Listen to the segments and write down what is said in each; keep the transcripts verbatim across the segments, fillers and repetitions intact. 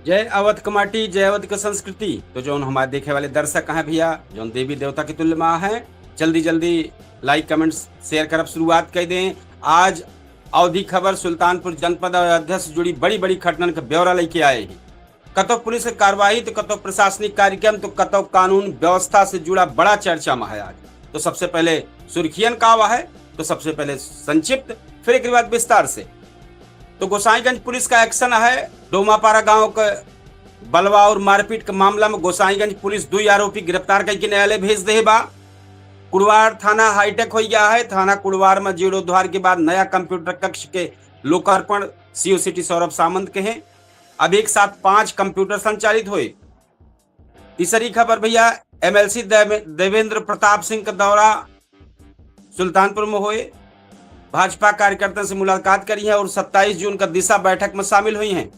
जय अवध क माटी, जय अवध क संस्कृति। तो जौन हमारे देखे वाले दर्शक हैं भैया, जौन देवी देवता के तुल्य मा हैं, जल्दी जल्दी like, comments, share करब शुरुआत कर दें। आज अवधी खबर सुल्तानपुर जनपद और अयोध्या से जुड़ी बड़ी बड़ी घटनन का ब्यौरा लेके आए हैं। कतौ पुलिस के कार्रवाई तो कतौ प्रशासनिक कार्यक्रम तो कतौ कानून व्यवस्था से जुड़ा बड़ा चर्चा मा है आज। तो सबसे पहले सुर्खियन का हुआ है, तो सबसे पहले संक्षिप्त, फिर एक बाद विस्तार से। तो गोसाईगंज पुलिस का action है, डोमापारा गांव के बलवा और मारपीट के मामला में गोसाईगंज पुलिस दुई आरोपी गिरफ्तार करके न्यायालय भेज दे बा। कुड़वार थाना हाईटेक हो गया है। थाना कुड़वार में जीर्णोद्धार के बाद नया कंप्यूटर कक्ष के लोकार्पण सीओ सिटी सौरभ सामंत के हैं। अब एक साथ पांच कंप्यूटर संचालित हुए। तीसरी खबर भैया, एमएलसी देवे-, देवेंद्र प्रताप सिंह का दौरा सुल्तानपुर में हुए, भाजपा कार्यकर्ता से मुलाकात करी है और सत्ताईस जून का दिशा बैठक में शामिल हुई हैं।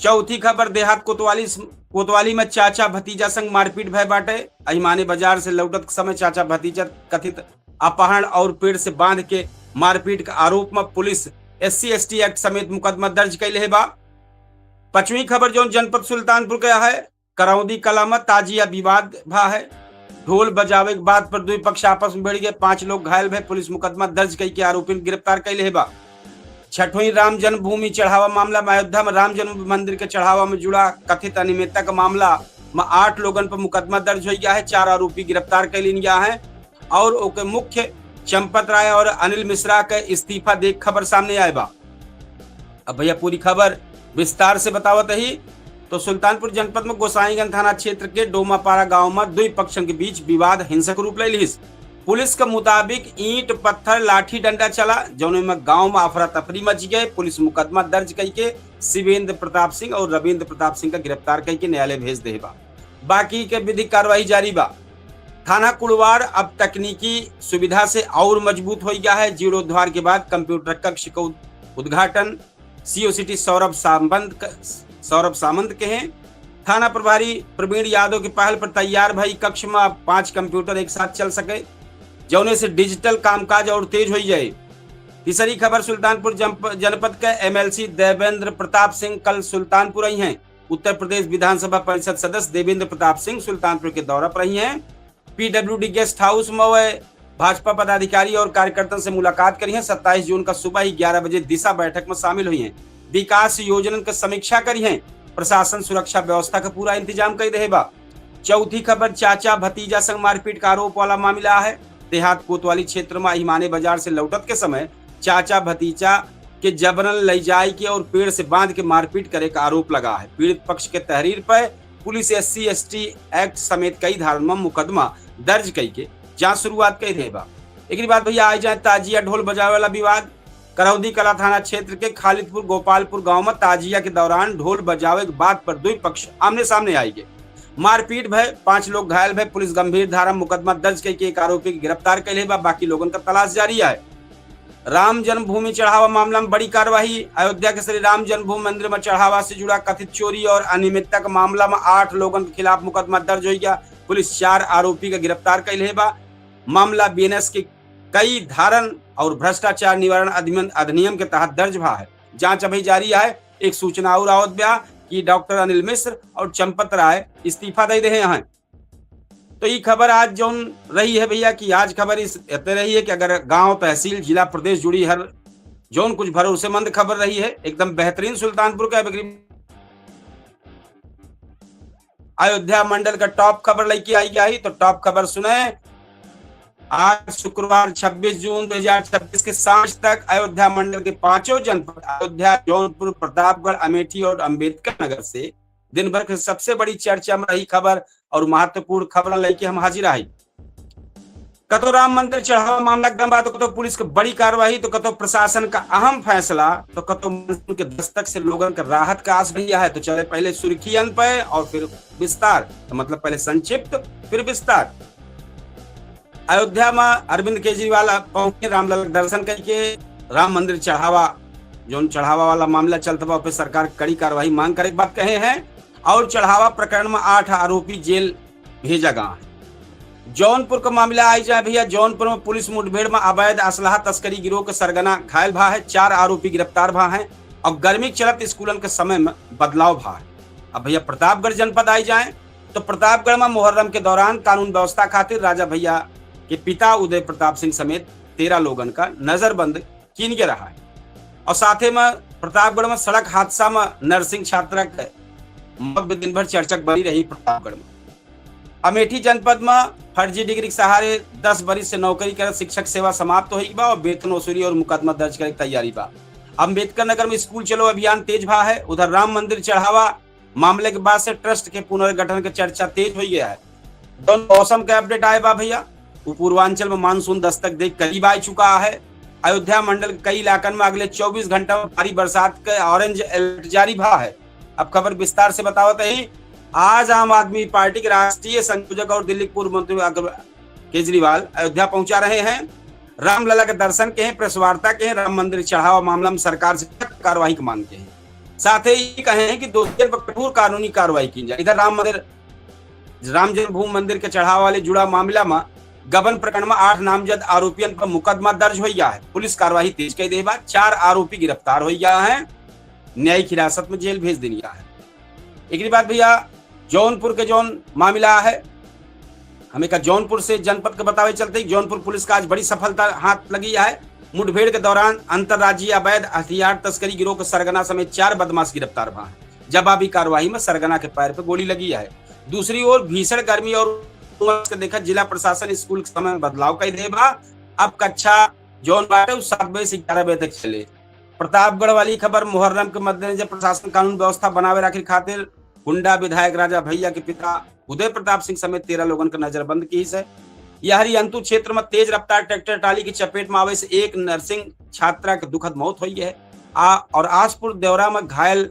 चौथी खबर, देहात कोतवाली, कोतवाली में चाचा भतीजा संग मारपीट भय बाटे। अहिमाने बाजार से लौटत समय चाचा भतीजा कथित अपहरण और पेड़ से बांध के मारपीट के आरोप में पुलिस एससी एसटी एक्ट समेत मुकदमा दर्ज कैले है बा। पांचवी खबर जौन जनपद सुल्तानपुर का है, करौंदी कला में ताजिया विवाद भा है। ढोल बजावे के बात पर दुई पक्ष आपस में भिड़ गए, पांच लोग घायल भए, पुलिस मुकदमा दर्ज कई के आरोपिन गिरफ्तार कैले है बा। छठवीं राम जन्मभूमि चढ़ावा मामला में अयोध्या में राम जन्म मंदिर के चढ़ावा में जुड़ा कथित अनियमितता का मामला में आठ लोगन पर मुकदमा दर्ज हो गया है, चार आरोपी गिरफ्तार कर लीन गया है और ओके मुख्य चंपत राय और अनिल मिश्रा के इस्तीफा देख खबर सामने आए बा। अब भैया पूरी खबर विस्तार से बतावत ही। तो सुल्तानपुर जनपद में गोसाईगंज थाना क्षेत्र के डोमापारा गांव में दुई पक्षन के बीच विवाद हिंसक रूप ले लिहिस। पुलिस के मुताबिक ईंट, पत्थर, लाठी डंडा चला, जौने में गांव में अफरा तफरी मच गए। पुलिस मुकदमा दर्ज कई के शिवेंद्र प्रताप सिंह और रविंद्र प्रताप सिंह का गिरफ्तार कई के न्यायालय भेज दे बा। बाकी के विधिक कार्रवाई जारी बा। थाना कुड़वार अब तकनीकी सुविधा से और मजबूत हो गया है। जीर्णोद्धार के बाद कंप्यूटर कक्ष का उद-, उद्घाटन सीओ सिटी सौरभ सामंत क-, सौरभ सामंत के हैं। थाना प्रभारी प्रवीण यादव की पहल पर तैयार भई कक्ष में अब पांच कंप्यूटर एक साथ चल सके, जौने से डिजिटल कामकाज और तेज हो जाए। तीसरी खबर सुल्तानपुर जंप-, जनपद के एमएलसी देवेंद्र प्रताप सिंह कल सुल्तानपुर आई हैं। उत्तर प्रदेश विधानसभा परिषद सदस्य देवेंद्र प्रताप सिंह सुल्तानपुर के दौरा पर आई हैं। पीडब्ल्यूडी गेस्ट हाउस में वह भाजपा पदाधिकारी और कार्यकर्तन से मुलाकात करी हैं। सत्ताईस जून का सुबह ही ग्यारह बजे दिशा बैठक में शामिल हुई हैं। विकास योजनन का समीक्षा करी हैं। प्रशासन सुरक्षा व्यवस्था का पूरा इंतजाम कर रहे बा। चौथी खबर, चाचा भतीजा संग मारपीट का आरोप वाला मामला है। देहात कोतवाली क्षेत्र में अहिमाने बाजार से लौटत के समय चाचा भतीजा के जबरन ले जाए के और पेड़ से बांध के मारपीट करे का आरोप लगा है। पीड़ित पक्ष के तहरीर पर पुलिस एससी एसटी एक्ट समेत कई धारन में मुकदमा दर्ज कई के जांच शुरुआत कर रहे बा। एक बाद भैया आ जाए ताजिया ढोल बजावे वाला विवाद। करौंदी कला थाना क्षेत्र के खालिदपुर गोपालपुर गांव में ताजिया के दौरान ढोल बजावे के बात पर दुई पक्ष आमने सामने आई गए। मारपीट भय, पांच लोग घायल भय, पुलिस गंभीर धारा में मुकदमा दर्ज करके एक आरोपी के गिरफ्तार कर ले बा, बाकी लोगन का तलाश जारी है। राम जन्मभूमि चढ़ावा मामला में बड़ी कार्यवाही। अयोध्या के श्री राम जन्मभूमि मंदिर में चढ़ावा से जुड़ा कथित चोरी और अनियमितता के मामला में आठ लोगन के खिलाफ मुकदमा दर्ज हो गया। पुलिस चार आरोपी का गिरफ्तार कर ले बा। मामला बीएनएस के कई धारन और भ्रष्टाचार निवारण अधिनियम, अधिनियम के तहत दर्ज भा है। जांच अभी जारी है। एक सूचना और आवत बा कि डॉक्टर अनिल मिश्र और चंपत राय इस्तीफा दे रहे हैं। तो ई खबर आज जौन रही है भैया कि आज खबर इस एते रही है कि अगर गांव, तहसील, जिला, प्रदेश जुड़ी हर जौन कुछ भरोसेमंद खबर रही है, एकदम बेहतरीन सुल्तानपुर का। अब अयोध्या मंडल का टॉप खबर लेके आई गई, तो टॉप खबर सुने। आज शुक्रवार छब्बीस जून दो हज़ार छब्बीस के सांझ तक अयोध्या मंडल के पांचों जनपद अयोध्या, जौनपुर, प्रतापगढ़, अमेठी और अंबेडकर नगर से दिन भर के सबसे बड़ी चर्चा में रही खबर और महत्वपूर्ण खबर लेके हम हाजिर आई। कतो राम मंदिर चढ़ावा मामला गरम बा, तो कतो पुलिस के बड़ी कार्रवाई, तो कतो प्रशासन का अहम फैसला, तो कतो मानसून के दस्तक से लोगन के राहत का आस भैया है। तो चले पहले सुर्खियन पे और फिर विस्तार, तो मतलब पहले संक्षिप्त फिर विस्तार। अयोध्या में अरविंद केजरीवाल पहुंचे, रामलला के दर्शन करके राम मंदिर चढ़ावा, जौन चढ़ावा वाला मामला चलत बा, ओपे सरकार कड़ी कार्रवाई मांग करे के बात कहे हैं और चढ़ावा प्रकरण में आठ आरोपी जेल भेजा गया है। जौनपुर का मामला आई जाए भैया, जौनपुर में पुलिस मुठभेड़ में अवैध असलहा तस्करी गिरोह के सरगना घायल भा है, चार आरोपी गिरफ्तार भा हैं और गर्मी के चलत स्कूलन के समय में बदलाव भा है। अब भैया प्रतापगढ़ जनपद आई जाए तो प्रतापगढ़ में मुहर्रम के दौरान कानून व्यवस्था खातिर राजा भैया के पिता उदय प्रताप सिंह समेत तेरह लोगन का नजरबंद कीन के रहा है। और साथे में प्रतापगढ़ में सड़क हादसा में नर्सिंग छात्रा के मौत भी दिन भर चर्चा बनी रही प्रतापगढ़ में। अमेठी जनपद में फर्जी डिग्री के सहारे दस बरिस से नौकरी करत शिक्षक सेवा समाप्त होई बा और वेतन वसूली और मुकदमा दर्ज करे के तैयारी बा। अम्बेडकर नगर में स्कूल चलो अभियान तेज भा है। उधर राम मंदिर चढ़ावा मामले के बाद से ट्रस्ट के पुनर्गठन के चर्चा तेज हो गया है। जौन मौसम के अपडेट आए बा भैया, उ पूर्वांचल में मानसून दस्तक दे करीब आ चुका है। अयोध्या मंडल के कई इलाकन में अगले चउबीस घंटा में भारी बरसात के ऑरेंज अलर्ट जारी भा है। अब खबर विस्तार से बतावत ही। आज आम आदमी पार्टी के राष्ट्रीय संयोजक और दिल्ली के पूर्व मंत्री अरविंद केजरीवाल अयोध्या पहुंचा रहे हैं। रामलला के दर्शन के हैं, प्रेस वार्ता के हैं, राम मंदिर चढ़ावा मामला में सरकार से सख्त कार्रवाई की मांग के हैं। साथ ही कहे हैं कि दोषियन पर कठोर कानूनी कार्रवाई की जाए। इधर राम मंदिर, राम जन्मभूमि मंदिर के चढ़ावा वाले जुड़ा मामला में गबन प्रकरण में आठ नामजद आरोपियन पर मुकदमा दर्ज हो गया है। पुलिस कार्रवाई तेज कर दे बा, चार आरोपी गिरफ्तार हो गया है, न्यायिक हिरासत में जेल भेज देनी है। एक बाद भैया, जौनपुर के जौन मामला है, हमें का जौनपुर से जनपद के बतावे चलते ही जौनपुर पुलिस का आज बड़ी सफलता हाथ लगी है। मुठभेड़ के दौरान अंतर्राज्यीय अवैध हथियार तस्करी गिरोह के सरगना समेत चार बदमाश गिरफ्तार भा हैं। जवाबी कार्रवाई में सरगना के पैर पे गोली लगी है। दूसरी ओर भीषण गर्मी और उमस के देखा जिला प्रशासन स्कूल के समय में बदलाव कर दे बा। अब कक्षा जौन बाटे उ सात बजे से ग्यारह बजे तक चले। प्रतापगढ़ वाली खबर, मुहर्रम के मद्देनजर प्रशासन कानून व्यवस्था बनावे रखे खातिर कुंडा विधायक राजा भैया के पिता उदय प्रताप सिंह समेत तेरह लोगन का नजरबंद की है। यहरी अंतु क्षेत्र में तेज रफ्तार ट्रैक्टर ट्राली की चपेट में आवे से एक नर्सिंग छात्रा के दुखद मौत हुई है। आ, और आसपुर देवरा में घायल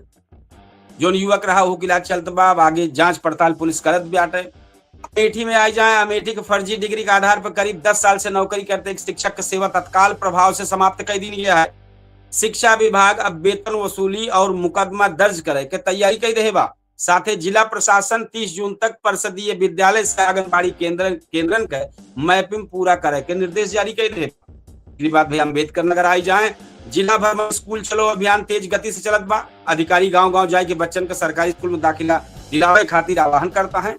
जौन युवक रहा, ओहू के इलाज चलत बा। अब आगे जांच पड़ताल पुलिस करत बाटे। अमेठी में आई जाए, अमेठी के फर्जी डिग्री के आधार पर करीब दस साल से नौकरी करते एक शिक्षक के सेवा तत्काल प्रभाव से समाप्त कर दी गया है। शिक्षा विभाग अब वेतन वसूली और मुकदमा दर्ज करे के तैयारी कर रहे बा। साथे जिला प्रशासन तीस जून तक परिषदीय विद्यालय से आंगनबाड़ी केंद्रन, केंद्रन के मैपिंग पूरा करे के निर्देश जारी कर रहे बा। एकरी बाद भैया अम्बेडकर नगर आई जाए, जिला भर में स्कूल चलो अभियान तेज गति से चलत बा। अधिकारी गांव-गांव जाए के बच्चन के सरकारी स्कूल में दाखिला दिलावे खातिर आह्वान करता है।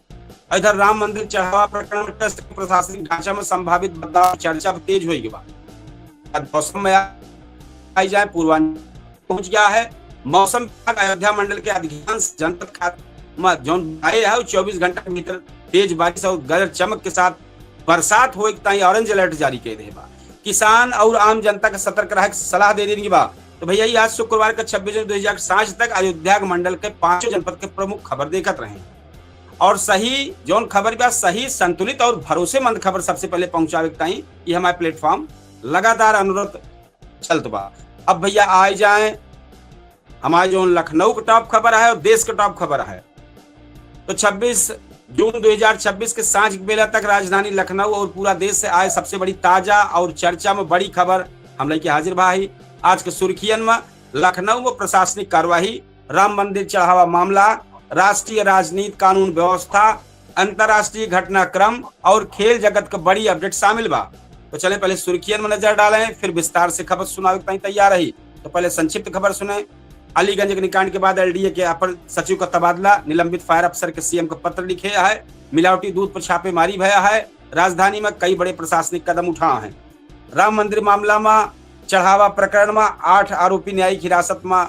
इधर राम मंदिर चढ़ावा प्रकरण में ट्रस्ट के प्रशासनिक ढांचा में संभावित बदलाव की चर्चा अब तेज होई बा। आज मौसम में आई जाए, पूर्वांचल पहुंच गया है। मौसम विभाग अयोध्या मंडल के अधिकांश जनपद खातिर में जौन आए है, चउबीस घंटा के भीतर तेज बारिश और गरज चमक के साथ बरसात होए के ताई ऑरेंज अलर्ट जारी कर दे बा। किसान और आम जनता के सतर्क रहे के सलाह दे देनी बा। तो भैया, ये आज शुक्रवार के छब्बीस जून दो हज़ार साँझ तक अयोध्या के मंडल के पांचों जनपद के प्रमुख खबर देखत रहे। और सही जौन खबर बा, सही, संतुलित और भरोसेमंद खबर सबसे पहले पहुंचावे के ताई ये हमारे प्लेटफॉर्म लगातार अनुरोध चलत बा। अब भैया आए जाए हमारे जौन लखनऊ के टॉप खबर है और देश के टॉप खबर है। तो छब्बीस जून दो हज़ार छब्बीस के सांझ के बेला तक राजधानी लखनऊ और पूरा देश से आए सबसे बड़ी ताजा और चर्चा में बड़ी खबर हम लेके हाजिर बा ही। आज के सुर्खियन में लखनऊ में प्रशासनिक कार्यवाही, राम मंदिर चढ़ावा मामला, राष्ट्रीय राजनीति कानून व्यवस्था, अंतर्राष्ट्रीय घटनाक्रम और खेल जगत के बड़ी अपडेट शामिल बा। तो चले पहले सुर्खियन में नजर डालें, फिर विस्तार से खबर सुनावे के ताई तैयार रही। तो पहले संक्षिप्त खबर सुने। अलीगंज अग्निकांड के बाद एलडीए के अपर सचिव का तबादला, निलंबित फायर अफसर के सीएम का पत्र लिखे है, मिलावटी दूध पर छापेमारी भया है, राजधानी में कई बड़े प्रशासनिक कदम उठा हैं। राम मंदिर मामला में चढ़ावा प्रकरण में आठ आरोपी न्यायिक हिरासत में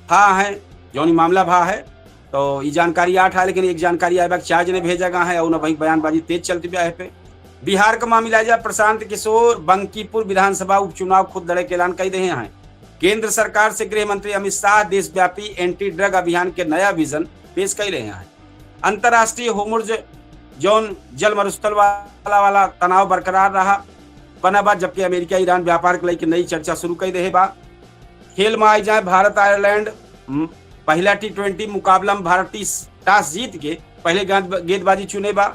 भा हैं, जौन ई मामला भा है। तो ई जानकारी आठ है, लेकिन एक जानकारी आए बा कि चार जने भेजा गया है और ना वहीं बयानबाजी तेज चलती बा है पे। बिहार का मामला जा, प्रशांत किशोर बंकीपुर विधानसभा उपचुनाव खुद लड़े के ऐलान कर दे हैं। केंद्र सरकार से गृह मंत्री अमित शाह देशव्यापी एंटी ड्रग अभियान के नया विजन पेश कर रहे हैं। अंतर्राष्ट्रीय होर्मुज जौन जल मरुस्थल वाला, वाला तनाव बरकरार रहा बना बा, जबकि अमेरिका ईरान व्यापार के लेके नई चर्चा शुरू कर दे बा। खेल में आई जाए, भारत आयरलैंड, म, पहला टी ट्वेंटी मुकाबला में भारत टीस-, टॉस जीत के पहले गेंद, गेंदबाजी चुने बा।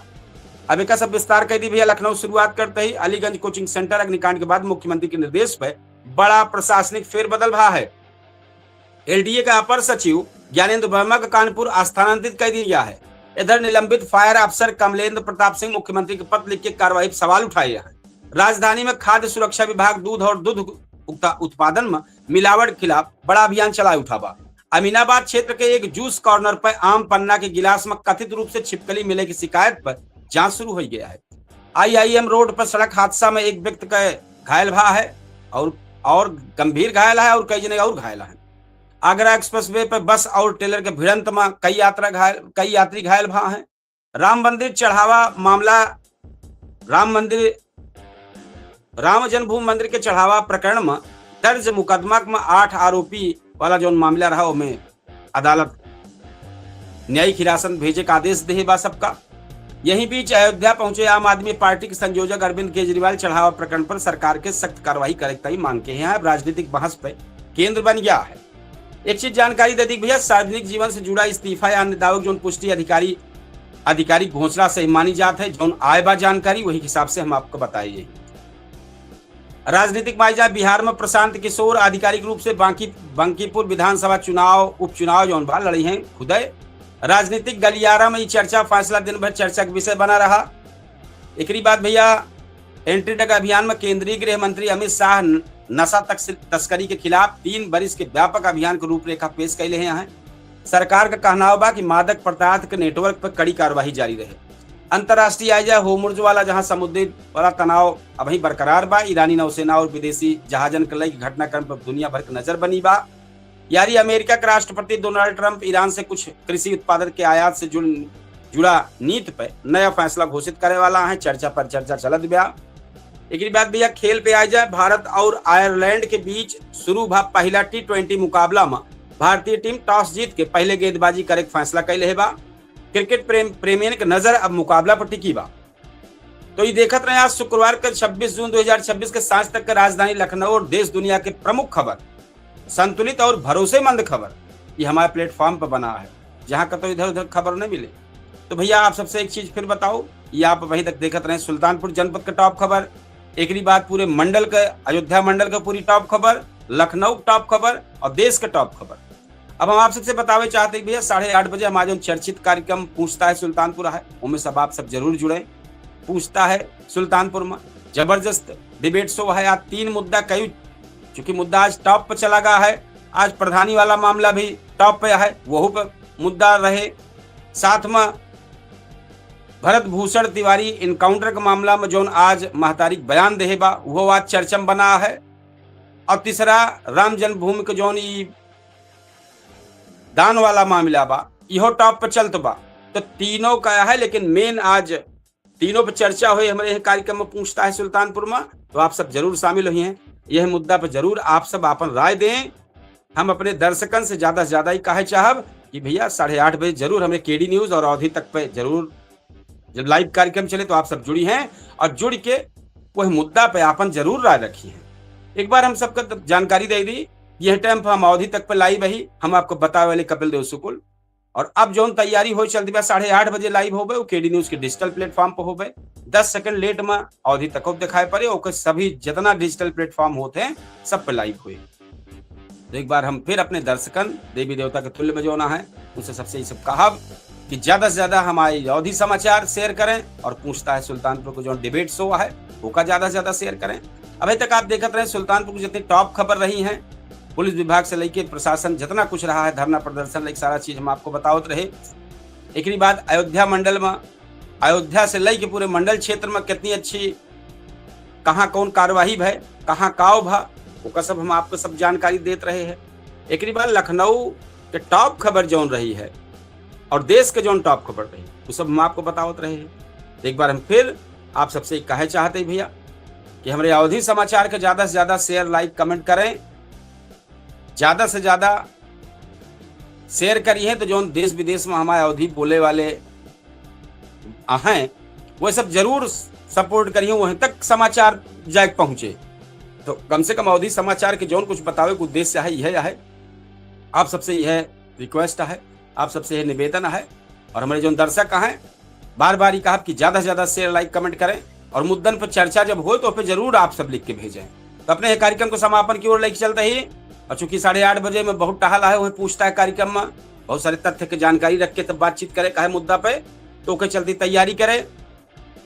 अब एक सब विस्तार कर दी भैया, लखनऊ शुरुआत करते ही अलीगंज कोचिंग सेंटर अग्निकांड के बाद मुख्यमंत्री के निर्देश पर बड़ा प्रशासनिक फेरबदल भा है। एलडीए का अपर सचिव ज्ञानेंद्र वर्मा का कानपुर स्थानांतरित कर दिया गया है। इधर निलंबित फायर अफसर कमलेंद्र प्रताप सिंह मुख्यमंत्री के पत्र लिख के कार्रवाई पर सवाल उठाए हैं। राजधानी में खाद्य सुरक्षा विभाग दूध और दूध उक्ता-, उत्पादन में मिलावट के खिलाफ बड़ा अभियान चलाए उठा बा। अमीनाबाद क्षेत्र के एक जूस कॉर्नर पर आम पन्ना के गिलास में कथित रूप से छिपकली मिले की शिकायत पर जांच शुरू हो गया है। आईआईएम रोड पर सड़क हादसा में एक व्यक्ति का घायल भा है और, और गंभीर घायल है और कई जने और घायल हैं। आगरा एक्सप्रेसवे पर बस और ट्रेलर के भिड़ंत में कई यात्रा घायल, कई यात्री घायल भा हैं। राम मंदिर चढ़ावा मामला, राम मंदिर, राम जन्मभूमि मंदिर के चढ़ावा प्रकरण में दर्ज मुकदमा में आठ आरोपी वाला जौन मामला रहा, ओमे अदालत न्यायिक हिरासत भेजे का आदेश देहे बा सबका। यही बीच अयोध्या पहुंचे आम आदमी पार्टी के संयोजक अरविंद केजरीवाल चढ़ावा प्रकरण पर सरकार के सख्त कार्रवाई करे के मांग के हैं। अब राजनीतिक बहस पे केंद्र बन गया है। एक चीज जानकारी दे दी भैया, सार्वजनिक जीवन से जुड़ा इस्तीफा या अन्य दावों की जौन पुष्टि अधिकारी, आधिकारिक घोषणा से ही मानी जात है, जौन आए बा जानकारी वही हिसाब से हम आपको बताए। राजनीतिक माइजा बिहार में प्रशांत किशोर आधिकारिक रूप से बांकी, बांकीपुर विधानसभा चुनाव, उपचुनाव जौन बा लड़ी हैं खुदे। राजनीतिक गलियारा में ई चर्चा, फैसला दिन भर चर्चा के विषय बना रहा। एकरी बाद भैया एंट्री ड्रग अभियान में केंद्रीय गृह मंत्री अमित शाह न-, नशा तक्स-, तस्करी के खिलाफ तीन बरिस के व्यापक अभियान के रूपरेखा पेश कैले हैं। सरकार का कहनाव बा कि मादक पदार्थ के नेटवर्क पर कड़ी कार्यवाही जारी रहे। अंतर्राष्ट्रीय आइजा होर्मुज वाला जहां समुद्री वाला तनाव अभी बरकरार बा, ईरानी नौसेना और विदेशी जहाजन के लई घटनाक्रम पर दुनिया भर के नजर बनी बा। यारी अमेरिका के राष्ट्रपति डोनाल्ड ट्रंप ईरान से कुछ कृषि उत्पादन के आयात से जुड़, जुड़ा नीति पे नया फैसला घोषित करे वाला है, चर्चा पर चर्चा चलत बा। एकरी बाद भैया खेल पे आ जाए, भारत और आयरलैंड के बीच शुरू भा पहला टी ट्वेंटी मुकाबला में भारतीय टीम टॉस जीत के पहले गेंदबाजी करे के फैसला कैले है बा। क्रिकेट प्रेम, प्रेमियन के नजर अब मुकाबला पर टिकी बा। तो ये देखत रहे, आज शुक्रवार के छब्बीस जून दो हज़ार छब्बीस के सांझ तक के राजधानी लखनऊ और देश दुनिया के प्रमुख खबर, संतुलित और भरोसेमंद खबर, ये हमारे प्लेटफॉर्म पर बना है, जहाँ कतौ इधर उधर खबर नहीं मिले। तो भैया, आप सबसे एक चीज फिर बताओ, ये आप अभी तक देखत रहे सुल्तानपुर जनपद के टॉप खबर, एकरी बाद पूरे मंडल के, अयोध्या मंडल के पूरी टॉप खबर, लखनऊ के टॉप खबर और देश के टॉप खबर। अब हम आप सबसे बतावे चाहते हैं भैया, साढ़े आठ बजे हमारे जो चर्चित कार्यक्रम पूछता है सुल्तानपुर है, उनमें सब आप सब जरूर जुड़े। पूछता है सुल्तानपुर में जबरदस्त डिबेट शो है। आज तीन मुद्दा कई, चूंकि मुद्दा आज टॉप पर चला गया है, आज प्रधानी वाला मामला भी टॉप पे है, वहू पे मुद्दा रहे। साथ में भरत भूषण तिवारी एनकाउंटर के मामला में जौन आज महतारी के बयान देहे बा, वो आज चर्चा में बना है। और तीसरा, राम जन्मभूमि के जौन ई दान वाला मामला बा, इहो टॉप पर चलत बा। तो तीनों का है, लेकिन मेन आज तीनों पर चर्चा हुई हमारे यह कार्यक्रम में पूछता है सुल्तानपुर में, तो आप सब जरूर शामिल हुई हैं। यह मुद्दा पर जरूर आप सब अपन राय दें। हम अपने दर्शकन से ज्यादा से ज्यादा ही कहे चाहब कि भैया, साढ़े आठ बजे जरूर हमें केडी न्यूज और अवधी तक पे जरूर, जब लाइव कार्यक्रम चले तो आप सब जुड़ी हैं और जुड़ के वह मुद्दा पे आपन जरूर राय रखी हैं। एक बार हम सबका त-, जानकारी दे दी, यह टाइम पर हम अवधी तक पे लाइव ही, हम आपको बतावे वाले कपिल देव शुक्ल। और अब जौन तैयारी हो चलती बा, साढ़े आठ बजे लाइव होबे, वो केडी न्यूज के डिजिटल प्लेटफॉर्म पर होबे। दस सेकंड लेट में अवधी तक दिखाई पड़े, ओकर सभी जितना डिजिटल प्लेटफॉर्म होते हैं, सब पे लाइव हुए। तो एक बार हम फिर अपने दर्शकन, देवी देवता के तुल्य में जो ना है, उनसे सबसे ये सब कहब कि ज्यादा से ज्यादा हमारे अवधी समाचार शेयर करें और पूछता है सुल्तानपुर को जो डिबेट शो है, ओका ज्यादा से ज्यादा शेयर करें। अभी तक आप देखत रहे सुल्तानपुर की जितनी टॉप खबर रही हैं, पुलिस विभाग से लेके प्रशासन जितना कुछ रहा है, धरना प्रदर्शन, एक सारा चीज हम आपको बतावत रहे। एकरी बाद अयोध्या मंडल में, अयोध्या से लेके पूरे मंडल क्षेत्र में कितनी अच्छी, कहाँ कौन कार्यवाही भय, कहाँ काव भा, ओकर सब हम आपको सब जानकारी देत रहे हैं। एकरी बाद लखनऊ के टॉप खबर जौन रही है और देश के जौन टॉप खबर रही, वो सब हम आपको बतावत रहे हैं। तो एक बार हम फिर आप सबसे कहे चाहते हैं भैया कि हमारे अवधी समाचार के ज्यादा से ज्यादा शेयर, लाइक, कमेंट करें, ज्यादा से ज्यादा शेयर करिए, तो जौन देश विदेश में हमारे अवधी बोले वाले हैं, वो सब जरूर सपोर्ट करिए, वहीं तक समाचार जाए पहुंचे। तो कम से कम अवधी समाचार के जौन कुछ बतावे के उद्देश्य है, यह है। आप सबसे यह रिक्वेस्ट है, आप सबसे यह निवेदन है, और हमारे जौन दर्शक हैं, बार बार ये कहब कि ज्यादा से ज्यादा शेयर, लाइक, कमेंट करें, और मुद्दन पर चर्चा जब हो तो उस पर जरूर आप सब लिख के भेजें। तो अपने ये कार्यक्रम को समापन की ओर लेके चलते ही, और चूंकि साढ़े आठ बजे में बहुत टहल है, वही पूछता है कार्यक्रम में बहुत सारे तथ्य के जानकारी रख के तब बातचीत करे काहे मुद्दा पे, तो ओके चलती तैयारी करे।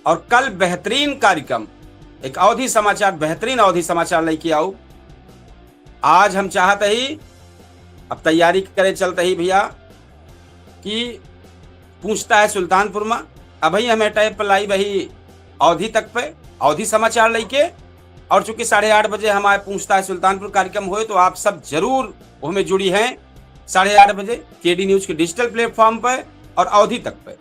और कल बेहतरीन कार्यक्रम, एक अवधी समाचार, बेहतरीन अवधी समाचार लेके आऊ। आज हम चाहते ही अब तैयारी करे चलत ही भइया कि पूछता है सुल्तानपुर मा। अबहीं हमें टाइम पर लाइव ही अवधी तक पे, अवधी समाचार लइके। और चूंकि साढ़े आठ बजे हमारे पूछता है सुल्तानपुर कार्यक्रम होए, तो आप सब जरूर ओहमें जुड़ी हैं साढ़े आठ बजे केडी न्यूज के डिजिटल प्लेटफॉर्म पे और अवधी तक पे।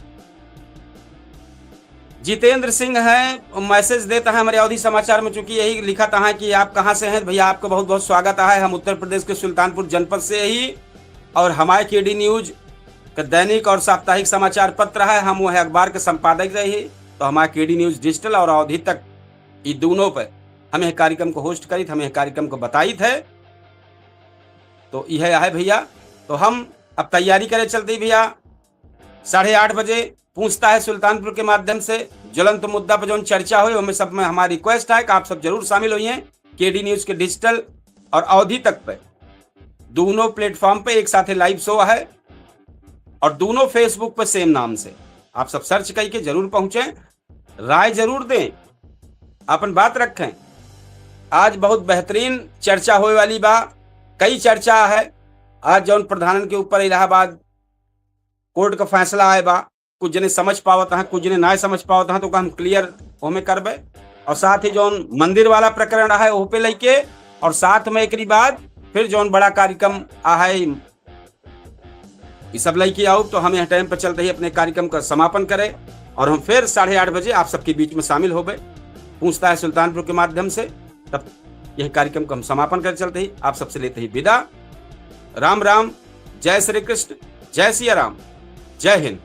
जितेंद्र सिंह है, मैसेज देता है हमारे अवधी समाचार में, चूंकि यही लिखत है कि आप कहाँ से हैं भइया, आपको बहुत बहुत स्वागत है। हम उत्तर प्रदेश के सुल्तानपुर जनपद से ही, और हमारे केडी न्यूज का दैनिक और साप्ताहिक समाचार पत्र है, हम वह अखबार के संपादक रही। तो हमारे केडी न्यूज डिजिटल और अवधी तक, ये दोनों पे हम यह कार्यक्रम को होस्ट करित, हम यह कार्यक्रम को बताइत है। तो यह है भइया, तो हम अब तैयारी करे चलत ही भइया, साढ़े आठ बजे पूछता है सुल्तानपुर के माध्यम से ज्वलंत मुद्दा पर जौन चर्चा होए, ओमे सब में हमारी रिक्वेस्ट है कि आप सब जरूर शामिल होइए। केडी न्यूज के डिजिटल और अवधी तक पे दोनों प्लेटफॉर्म पे एक साथ लाइव शो है और दोनों फेसबुक पे सेम नाम से, आप सब सर्च करके जरूर पहुंचे, राय जरूर दें, अपन बात रखें। आज बहुत बेहतरीन चर्चा होए वाली बा, कई चर्चा है। आज जौन प्रधानन के ऊपर इलाहाबाद कोर्ट का फैसला आए बा, कुछ जने समझ पावत हैं, कुछ जने ना समझ पावत हैं, तो ओका हम क्लियर ओमे करबे। और साथ ही जौन मंदिर वाला प्रकरण है, ओह पे लइके, और साथ में एकरी बाद फिर जौन बड़ा कार्यक्रम है, ये सब लइके आउब, तो हम यह टाइम पर चलत ही अपने कार्यक्रम का समापन करे और हम फिर साढ़े आठ बजे आप सबके बीच में शामिल होबे पूछता है सुल्तानपुर के माध्यम से। तब यह कार्यक्रम को हम समापन करे चलत ही आप सबसे लेत ही विदा। राम राम, जय श्री कृष्ण, जय सिया राम, जय हिंद।